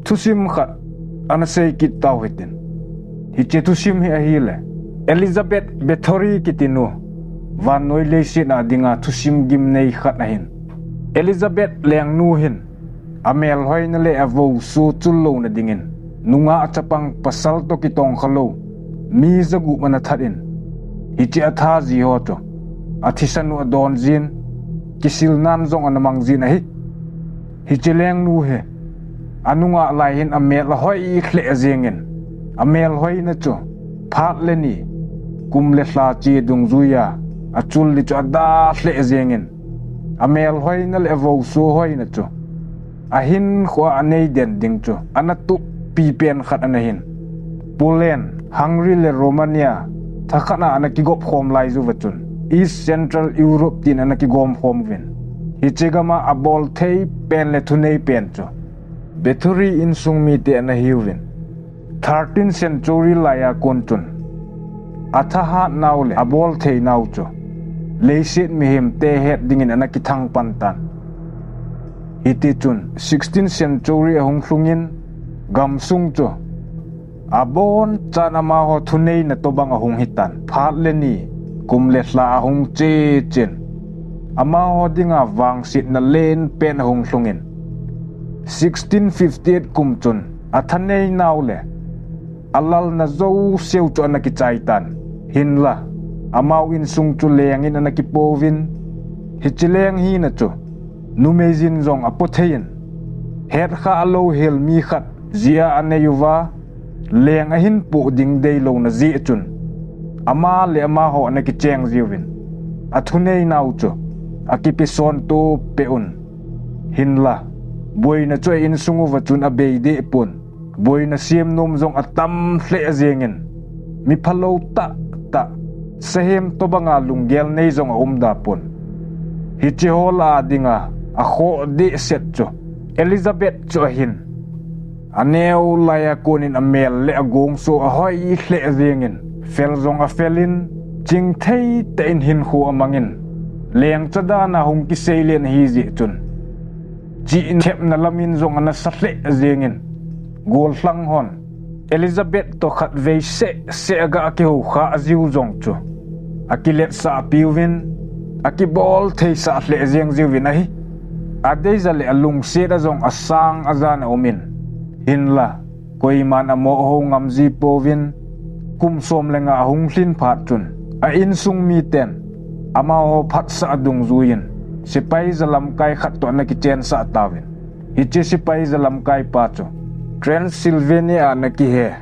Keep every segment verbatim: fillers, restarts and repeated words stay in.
Thusim khat ana sei kit tau hitin. Hiche thusim hi ahile, Elizabeth Bathory kitinu vannoi leiset a dinga thusim gimnei khat ahin. Elizabeth lengnu hin amelhoina le avouso chul louna dingin nungah chapang pasal toh kitongkha lou mi jagup ana that in, hiche atha ji ho chu athisan u adon jin, kisilnan jong ana mang jin ahi. Hiche lengnu hi anungah lai hin amel ahoi lheh jengin, amelhoina chu phat le ni, kum le lha che dungjuiya achul ding chu ada lheh jengin, amelhoina le avouso hoina chu ahinkhoa anei den ding chu ana tup pipen khat ana hin. Poland, Hungary le Romania thakhat a ana kigop khom lai uva chun East Central Europe tin ana kigom khom uvin. Hiche gama abol thei pen le thunei pen chu Bathory insung mite ana hiuvin. Thirteenth century laiya kon chun athahat nau le abol thei nau chu leiset mihemte het dingin ana kithang pan tan. Hiti chun sixteenth century ahung lhungin gamsung chu abonchan amaho thuneina tobang ahung hitan. Phat le ni, kum le lha ahung che chen, amaho dinga vangsetna lenpen ahung lhungin, sixteen fifty-eight kum chun athanei nau le alalna jouseu chu ana kichai tan. Hinla, amau insung chu lengin ana kipouvin, hiche leng hina chu numei jin jong apo thei in, hetkhah lou hel mi khat jia anei uva, leng ahin po ding deilouna jeh chun, ama le amaho ana kicheng jiuvin, athunei nau chu akipeson to peh un. Hinla, boina chu a insung uva chun abei deh pon. Boina sem nom jong atam lheh jengin, mi phalou tah tah, sahem tobanga lunggel nei jong aum da pon. Hiche ho lah a dinga akhoh dehset chu Elizabeth chu ahin. Aneo laiya konin amel le agongso ahoi lheh jengin, fel jong afelin, chingthei tah in hinkho amangin, lengcha dan a hung kiseilen ahi jeh chun, chihna thepna lamin jong ana sa lheh jengin, gollhang hon Elizabeth toh khatvei seh seh aga akihoukhah jiu jong chu akiletsah piuvin, akibol theisah lheh jeng jiuvin ahi. Adeija le alungset a jong asang ajan aumin, hinla koiman amoh hou ngam ji pouvin, kum som le nga ahung lhin phat chun a insung miten amaho phatsah a dungjuiyin sepai jalamkai khat toh ana kichensah tauvin. Hiche sepai jalamkai pa chu Transylvania a ana kihe,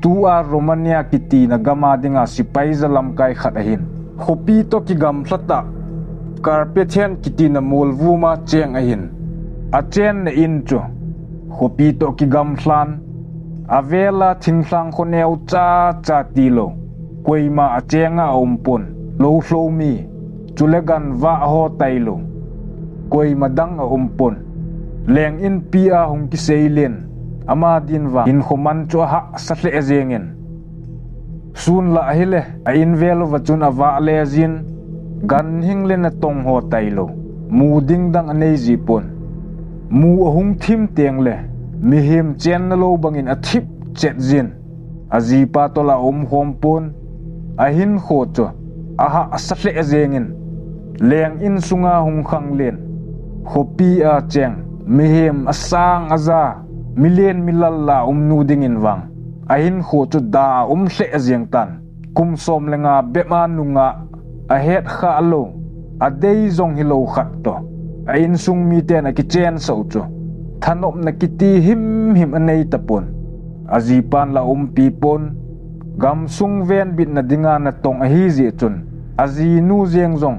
tua Romania kitina gama dinga sepai jalamkai khat ahin. Khopi toh kigamlha tah Carpathian kitina molvuma cheng ahin. Achenna in chu khopi toh kigamlhan, avela thinglhang khoneo cha cha tilou, koima achenga aum pon, lou lhou mi, chule ganvah ho tailou, koima dang aum pon. Leng inpi a hung kiseilen, ama din vang hinkho man chu ahahsa lheh jengin, sun lah hile a invel uva chun avah le jin, ganhing le natong ho tailou, mu ding dang anei ji pon. Mu ahung thim teng le mihem chenna lou bangin athip chet jin, ajipa toh la aum khom pon. Ahinkho chu ahahsa lheh jengin, leng insunga hung khanglen, khopi a cheng mihem asang aja, milen milal la umnu dingin vang ahinkho chu da aum lheh jeng tan. Kum som le nga bep a nungah ahetkhah lou, adei jong hilou khat toh a insung miten akichensah u chu thanopna kiti himhim anei tapon. Ajipan la umpi pon, gamsung venbitna dinga natong ahi jeh chun, ajinu jeng jong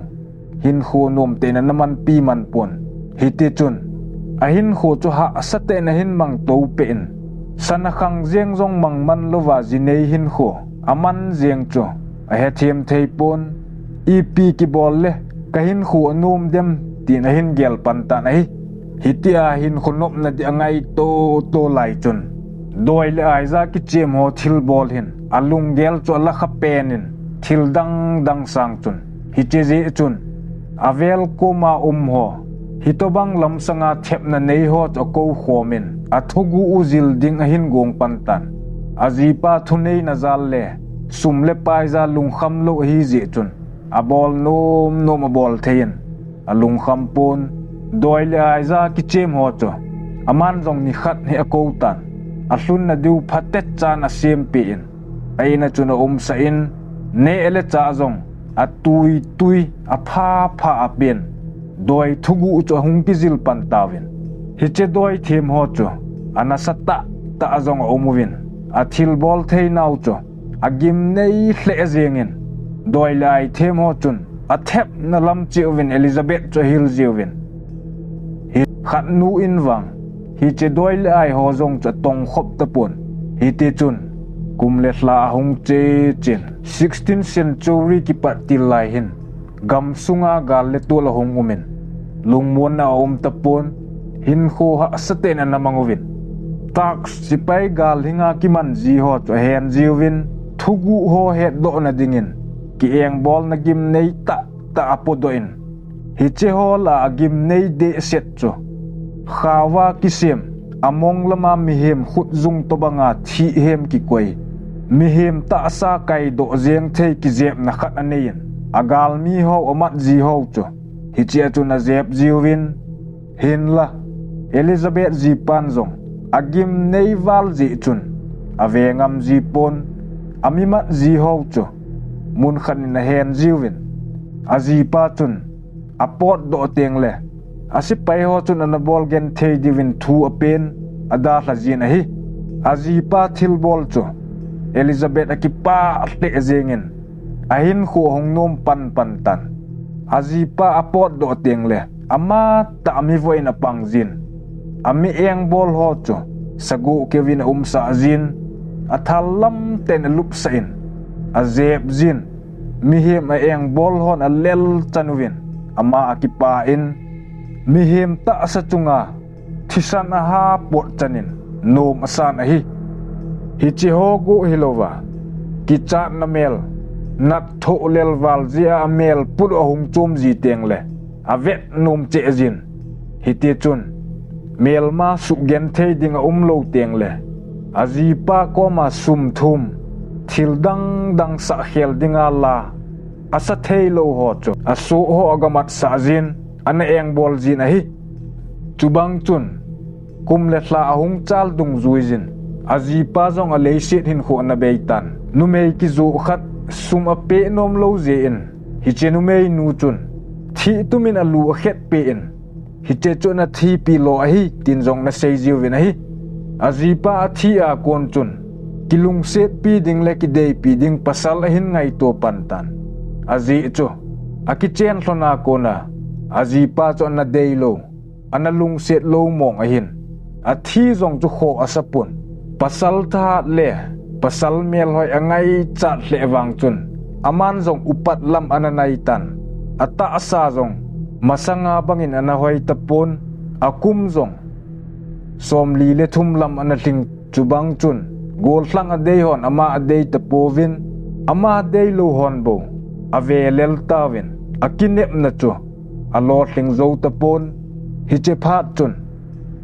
hinkho nomtah in ana manpi man pon. Hiti chun ahinkho chu hahsa tah in ahin mangtou peh in, sana khang jeng jong mangman louva jinei hinkho aman jeng chu ahethem thei pon. Ipi kibol le kahinkho anom dem tin ahin gel pan tan ahi. Hitia hinkho nopna ding angaito to lai chun, doi le aija kichem ho thilbol hin alunggel chu alakha pen in, thil dang dang sang chun, hiche jeh chun avel koma um ho, hitobang lamsanga thepna nei ho chu akou khomin, athuguh u jil ding ahin gong pan tan. Ajipa thuneina jal le sum le pai jal lungkham lou ahi jeh chun abol nom nom abol thei in alungkham pon. Doi le ai ja kichem ho chu aman jong nikhat hi akou tan. Alhunna diu phatecha in asempeh in, a in a chun aumsah in, neh le chah jong atui tui, apha pha apen doi thuguh chu ahung kijil pan tauvin. Hiche doi them ho chu anasa tah tah jong aum uvin, athilbol theinau chu agimnei lheh jengin, doi le ai them ho chun athepna lam cheh uvin Elizabeth chu ahil jiuvin. Hi khatnu in vang hiche doi le ai ho jong chu atong khop tapon. Hiti chun kum le lha ahung che chen, sixteenth century kipat til lai hin gamsunga gal le tol ahung umin, lungmonna aum tapon. Hinkho hahsa tah in ana mang uvin, Turks sepai gal hinga kiman ji ho chu ahen jiuvin, thuguh ho hetdohna dingin kiengbolna gimnei tah tah apodoh in, hiche ho lah a agimnei dehset chu khaova kisem, among lama mihem khutjung tobanga thihhem kikoi, mihem tahsa kaidoh jeng thei kijepna khat anei in, agalmi ho amat ji ho chu hichea chun ajep jiuvin. Hinla Elizabeth jipan jong agimnei val jeh chun ave ngam jipon, amimat ji ho chu munkhat in ahen jiuvin, ajipa chun apotdoh tengle asepai ho chun ana bol genthei diuvin thu apen adalha jin ahi. Ajipa thilbol chu Elizabeth akipah lheh jengin ahinkho ahung nom pan pan tan. Ajipa apotdoh tengle amatah mivoh in apang jin, ami engbol ho chu sagoh keuvin aumsah jin, athal lam tah in alupsah in ajep jin, mihem a engbol hon alel chan uvin, ama akipah in, mihem tahsa chunga thisan aha pot chanin nom asan ahi. Hiche ho goh hilouva kichatna mel, nat thoh lel val jeh a amel put u ahung chom ji tengle avet nom cheh jin. Hiti chun melma suhgenthei ding aumlou tengle ajipa koma sum thum, thil dang dang sahkhel dinga la asa theilou ho chu asoh ho agamatsah jin, ana engbol jin ahi. Chubang chun kum le lha ahung chal dungjui jin, ajipa jong aleiset hinkho ana bei tan. Numei kijoh khat sum apeh nomlou jeh in, hiche numeinu chun thih tumin alu akhetpeh in, hiche chu ana thipi lo ahi, tin jong ana sei jiuvin ahi. Ajipa athi a kon chun kilungsetpi ding le kideipi ding pasal ahin ngaito pan tan. Ajeh chu akichen lhona kona ajipa chu ana deilou, ana lungset lou mong ahin, athi jong chu khoh asapon. Pasal thahat le pasal melhoi angaichat lheh vang chun aman jong upat lam ana nai tan. Atahsa jong masanga bangin ana hoi tapon, akum jong somli le thum lam ana lhing. Chubang chun gollhang adei hon ama adei tapouvin, ama adeilou hon bou ave lel tauvin, akinepna chu alolhing jou tapon. Hiche phat chun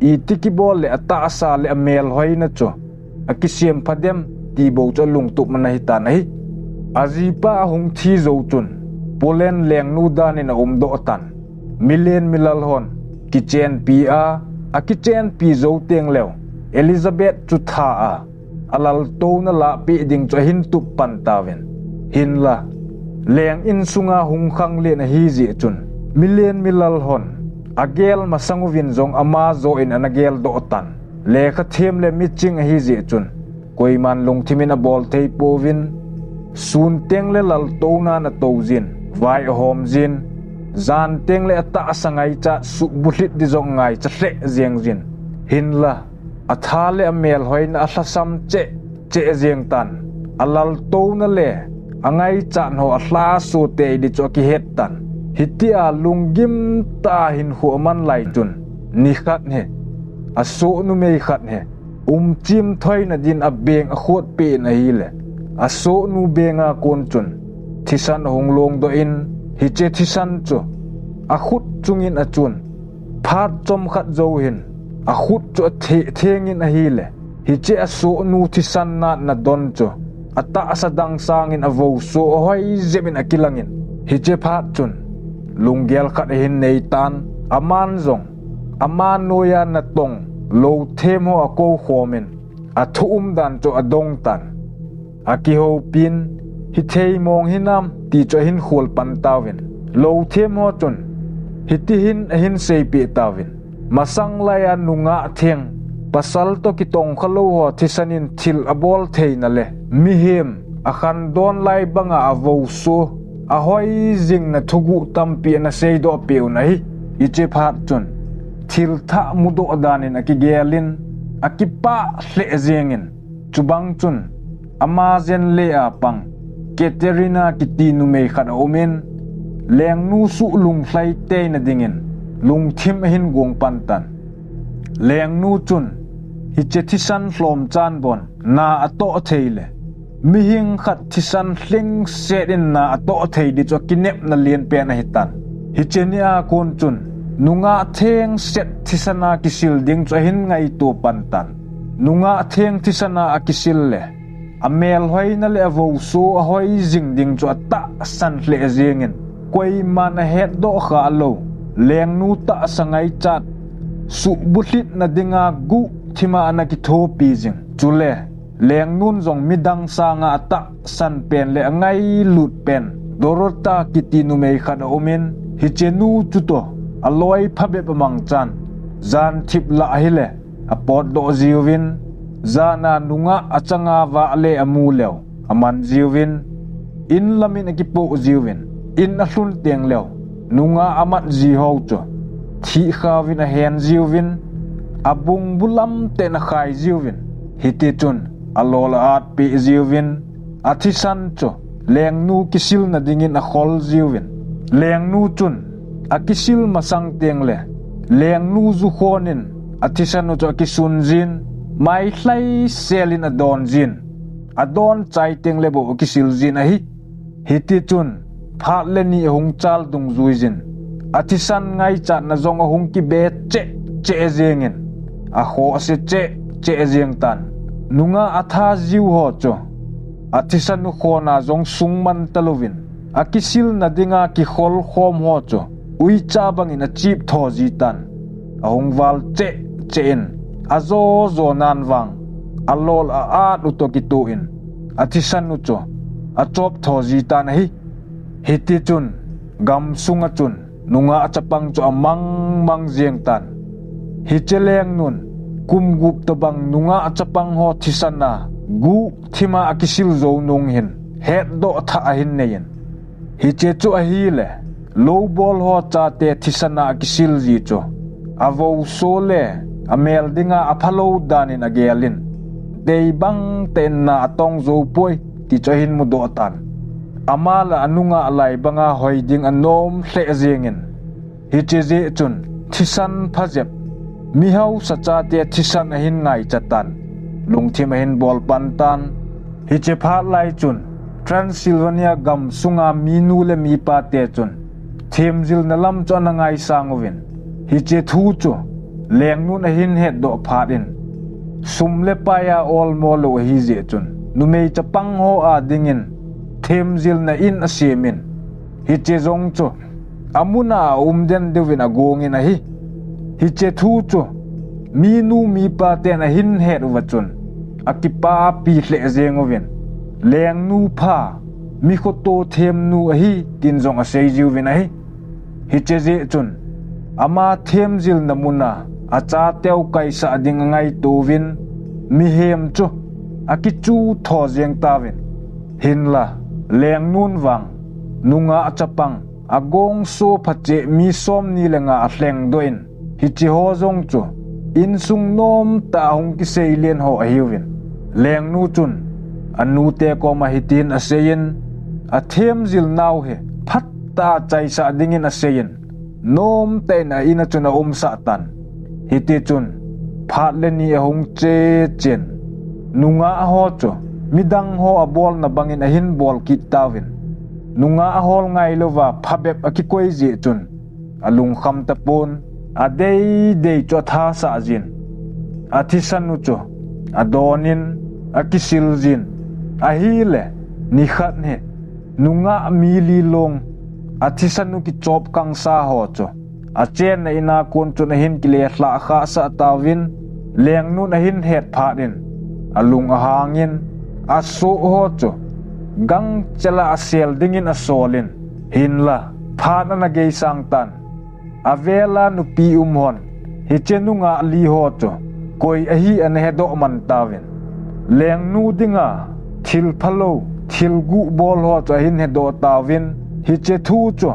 iti kibol le atahsa le amelhoina chu akisem phadem ti bou chu alungtup ana hitan ahi. Ajipa ahung thi jou chun Poland lengnu danin aumdoh tan. Milen milal hon kichenpi a, akichenpi jou tengleu Elizabeth chu tha a, alaltouna lahpeh ding chu ahin tup pan tauvin. Hinla leng insunga hung khanglen ahi jeh chun milen milal hon agel masang uvin jong ama joh in ana geldoh tan. Lekha them le miching ahi jeh chun koiman lungthimin abol thei pouvin, sun tengle laltounan atou jin, vai ahom jin, jan tengle atahsa ngaichat suhbulhit di jong ngaicha lheh jeng jin. Hinla atha le amelhoina alhasam cheh cheh jeng tan. Alaltouna le angaichat ho alhaso tei di chu akihet tan. Hitia lunggim tah a hinkho aman lai chun nikhat hi asoh numei khat hi umchim thoina din abeng akhotpeh in ahile, asohnu benga kon chun thisan ahung longdoh in, hiche thisan chu akhut chungin achun. Phat chomkhat jou hin akhut chu atheh thengin ahile, hiche asohnu thisan natna don chu atahsa dang sangin avouso ahoi jepin akilangin, hiche phat chun lunggel khat ahin neitan, aman jong ama noiya natong lou them ho akou khomin athu umdan chu adongtan. Akihoupin, hithei mong hinam ti chu ahin khol pan tauvin, lou them ho chun hitihin ahin seipeh tauvin, masang laiya nungah theng, pasal toh kitongkha lou ho thisan in thil abol theina le mihem akhandon lai banga avouso ahoi jingna thuguh tampi ana seidoh peh un ahi. Hiche phat chun thil thah mudoh danin akigelin, akipah lheh jengin, chubang chun ama jen le a pang Katerina kiti numei khat aumin, lengnu suh lunglhai teina dingin lungthim ahin gong pan tan. Lengnu chun hiche thisan lhomchan bon na atoh thei le mihing khat thisan lhingset in na atoh thei di chu akinepna lianpen ahitan. Hiche nia kon chun nungah thengset thisana kisil ding chu ahin ngaito pan tan. Nungah theng thisana akisil le amelhoina le avouso ahoi jing ding chu atahsan lheh jengin, koiman ahetdoh khalou lengnu tahsa ngaichat, suhbulhitna dinga guhthima ana kithopi jing. Chule lengnun jong midang sanga atahsan pen le angailut pen Dorota kiti numei khat aumin, hichenu chutoh aloi phabep amangchan, jan thip lah ahile apotdoh jiuvin, jana nungah achanga vah le amu leu aman jiuvin, in lamin akipoh jiuvin, in alhun teng leu nungah amat ji ho chu thihkhauvin ahen jiuvin, abungbu lamten akhai jiuvin, hitichun alol a-atpeh jiuvin, athisan chu lengnu kisilna dingin akhol jiuvin. Lengnu chun akisil masang teng le lengnu ju khonin athisan u chu akisun jin, mailhai selin adon jin, adon chai teng le bou akisil jin ahi. Hitichun phat le ni ahung chal dungjuijin, athisan ngaichatna jong ahung kibe cheh cheh jengin, akhohse cheh cheh jeng tan. Nungah atha jiu ho chu athisan u khona jong sungman talouvin, akisilna dinga kikhol khom ho chu uicha bangin achip tho jitan. Ahung val cheh cheh in, ajo jo nan vang alol a-at u toh kitoh in, athisan u chu achop tho jitan ahi. Hitichun gamsunga chun nungah chapang chu amang mang jeng tan. Hiche lengnun kum gup tobang nungah chapang ho thisana guhthima akisil jou nung hin hetdoh thah ahin neiyin, hiche chu ahile loubol ho chate thisana akisil ji chu avouso le amel dinga aphalou danin agelin, deibang tah in na atong jou poi ti chu ahin mudoh tan. Ama la anungah lai banga hoi ding anom lheh jengin, hiche jeh chun thisan phajep, mihaosa chate thisan ahin ngaicha tan, lungthim ahin bol pan tan. Hiche phat lai chun Transylvania gamsunga minu le mipate chun themjilna lam chu ana ngaisang uvin, hiche thu chu lengnun ahin hetdoh phat in, sum le paia olmo lou ahi jeh chun numei chapang ho a dingin themjilna in asemin, hiche jong chu amuna aum den deuvin agongin ahi. Hiche thu chu minu mipa ten ahin het uva chun akipapi lheh jeng uvin, lengnu pha, mi khoto themnu ahi tin jong asei jiuvin ahi. Hiche jeh chun ama themjilna muna achateu kaisah ding angaito uvin, mihem chu akichu tho jeng tauvin. Hinla lengnun vang nungah chapang agongso phache mi somni le nga alhengdoh in, hiche ho jong chu insung nomtah a hung kiseilen ho ahiuvin. Lengnu chun anute koma hitin aseiyin, athemjil nau hi phatah a chaisah dingin aseiyin, nomtah in a-in a chun aumsah tan. Hitichun phat le ni ahung che chen, nungah ho chu midang ho abolna bangin ahin bol kit tauvin. Nungah ahol ngailouva phabep akikoi jeh chun alungkham tapon. adeidei chu athasah jin, athisan u chu adonin akisil jin ahile, nikhat hi nungah mi li long athisan u kichop kangsa ho chu achenna ina kon chun ahin kile lhah khah sah tauvin, lengnun ahin het phat in alung ahangin, asoh ho chu gangchela asel dingin asolin, hinla phat ana geisang tan. Avela nupi um hon hiche nungah li ho chu koi ahi ana hedoh man tauvin, lengnu dinga thil phalou, thil guh bol ho chu ahin hedoh tauvin, hiche thu chu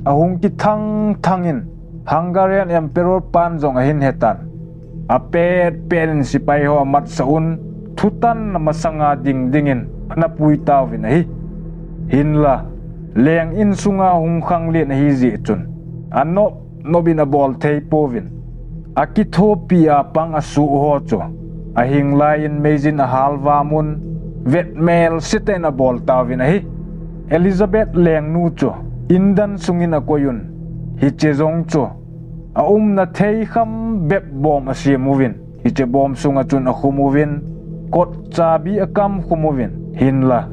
ahung kithang thangin Hungarian Emperor pan jong ahin hetan. Apet pet in sipai ho amatsah un, thutan na masanga ding dingin ana pui tauvin ahi. Hinla, leng in sunga hung khanglen ahi jeh chun, anop nop in abol thei pouvin, akithopi a pang asoh ho chu ahing lai in meijin ahal vamun, vetmel sita in abol tauvin ahi. Elizabeth lengnu chu indan sungin akoiyun, hiche jong chu aumna thei kham bep bom asem uvin, hiche bom sunga chun akhum uvin, kot chabi akam khum uvin, hinla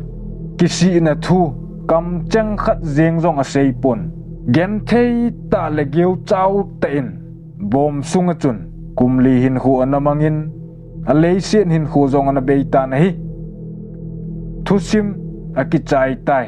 kisihna thu kamcheng khat jeng jong aseipon, genthei tah le geuchau tah in bom sunga chun kum li hinkho ana mangin, aleiset hinkho jong ana beitan ahi. Thusim akichai tai.